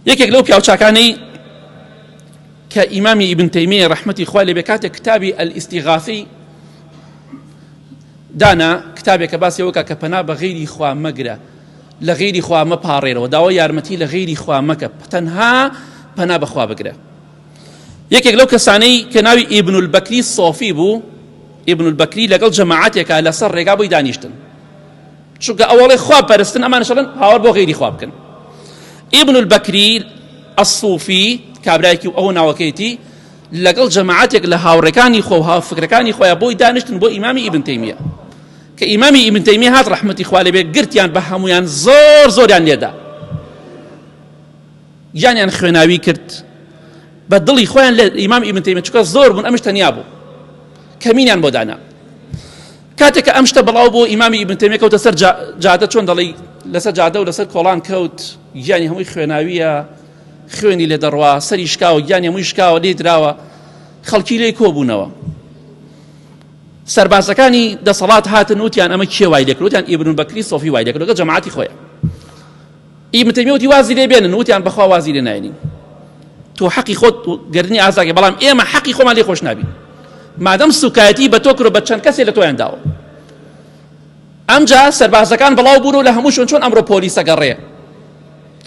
یەکێک لەو پیاوچاکانەی کە ئیمامی ئیبن تەیمیە ڕەحمەتی خوای لێ بێ کاتێک کتابی الاستغاثەی دانا کتابێکە باسی ئەوە کە پەنا بە غەیری خوا مەگرە لە غەیری خوا مەپاڕێرەوە داوا یارمەتی لە غەیری خوا مەکە تەنها پەنا بەخوا بگرە یەکێک لەو کەسانەی کە ناوی ئیبن البەکری سۆفی بوو ئیبن البەکری لەگەڵ جەماعەتێکا لەسەر ڕێگا بۆی دانیشتن چونکە ئەوەڵێ خوا پەرستن ئەمانش ئەڵێن هاوار بۆ غەیری خوا بکەن. ئیبن البەکری الصوفی کابرایەکی و ئەو ناوەکەیەتی لەگەڵ جەماعەتێک لە هاوڕێکانی خۆ و هاوفکرەکانی خۆیان بۆی دانیشتن بۆ ئیمامی ئیبن تەیمیە کە ئیمامی ئیبن تەیمیە هات ڕەحمەتی خوا لێ بێ گرتیان بە هەمویان زۆر زۆریان لێدا گیانیان خوێناوی کرد بە دڵی خۆیان لە ئیمام ئیبن تەیمیە چونکە زۆر بوون ئەمش تەنیا بوو کەمینیان بۆ دانا کاتێک کە ئەم شتە بڵاو بۆ ئیمامی ئیبن تەیمیە کەوتە سەر جادە چۆن دەڵێی لەسەر جادە و لەسەر کۆڵان کەوت گیانی هەمووی خوێناویە خوێنی لێ دەڕوا سەری شکاوە گیانی هەمووی شکاوە لێ دراوە خەڵکی لێ کۆبوونەوە سەربازەکانی دەسەڵات هاتن وتیان ئەمە کێ وای لێکرد وتیان ئیبن بەکری سۆفی وای لێکرد لەگەڵ جەماعەتی خۆیان ئیبن تەیمیە وتی وازی لێ بێنن وتیان بەخوا وازی لێ ناێنین تۆ حەقی خۆت گردنی ئازاکە بەڵام ئێمە حەقی خۆمان لێ خۆش نابین مادەم سوکایەتی بە تۆ کرد بە چەند کەسێ لە تۆیان داوە ئەمجا سەربازەکان بڵاو بوون و لە هەموو شوێن چۆن ئەمڕۆ پۆلیسە گەڕێ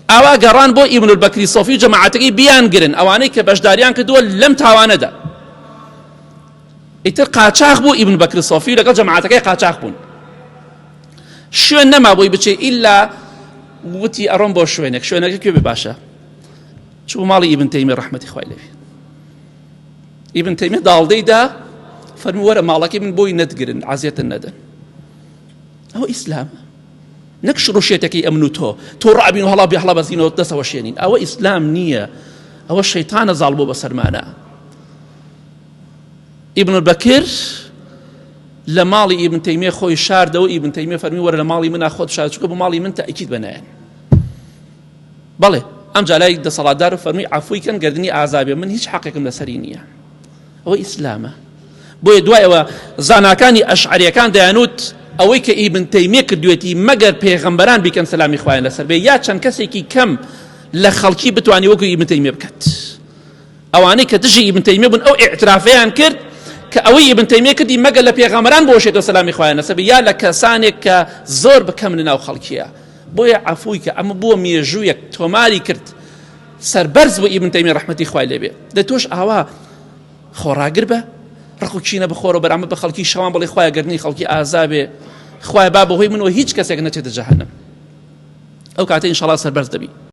ئاوا گەڕان بۆ ئیبن البەکری سۆفی و جەماعەتەکەی بیانگرن ئەوانەی کە بەشداریان کردووە لەم تاوانەدا ئیتر قاچاخ بوو ئیبن بەکر سۆفی لەگەڵ جەماعەتەکەی قاچاخ بوون شوێن نەما بۆی بچێ ئیلا وتی ئەڕۆم بۆ شوێنێک شوێنەکە کوێ بێ باشە چوو ماڵی ئیبن تەیمی ڕەحمەتی خوای لێ ئیبن تەیمیە داڵدەی دا فەرموو وەرە ماڵەکەی من بۆی نەتگرن عەزێتن نەدەن ئەوە ئیسلامە نەک شڕوشێتەکەی ئەمن و تۆ تۆ ڕابین و هەڵا بێ هەڵا بەزینەوە دەسەوە شێنین ئەوە ئیسلام نییە ئەوە شەیتانە زاڵ بۆ بەسەرمانە ئیبن البەکر لە ماڵی ئیبن تەیمیە خۆی شاردەوە ئیبن تەیمیە فەرمی وەرە لە ماڵی منا خۆت شار چونکە بۆ ماڵی من تەئکید بەنایەن بەڵێ ئەمجا لای دەسەڵاتدار و فەرمی عەفوی کەن گردنی ئازابێ من هیچ حەقێکم لەسەری نییە ئەوە ئیسلامە بۆیە دوای ئەوە زاناکانی ئەشعریەکان دەیانوت ئەوەی کە ئیبن تەیمیە کردوێتی مەگەر پێغەمبەران بیکەن سەلامی خوایان لەسەر بێ یا چەند کەسێکی کەم لە خەڵکی بتوانانی وەکو ئیبن تەیمیە بکات ئەوانەی کە دژی ئیبن تەیمیە بوون ئەو ئیعترافەیان کرد کە ئەوەی ئیبن تەیمیە کردی مەگەر لە پێغەمبەران بۆشێتەوە سەلامی خوایان لەسەر بێ یا لە کەسانێک کە زۆر بکەم لە ناو خەڵکیە بۆیە عەفووی کە ئەمە بووە مێژوویەک تۆماری کرد سەربەرز بۆ ئیبن تەیمیە ڕەحمەتی خوای لێ بێ دە تۆش ئاوا خۆڕاگر بە ڕق و کینە بخۆرە بەرامبەر بە خەڵکی شەوان بڵێ خوایە گەردنی خەڵکی ئازا بێ خوایە با بەهۆی منەوە هیچ کەسێک نەچێتە جەهەنەم ئەو کاتە ئینشاڵڵا سەربەرز دەبی.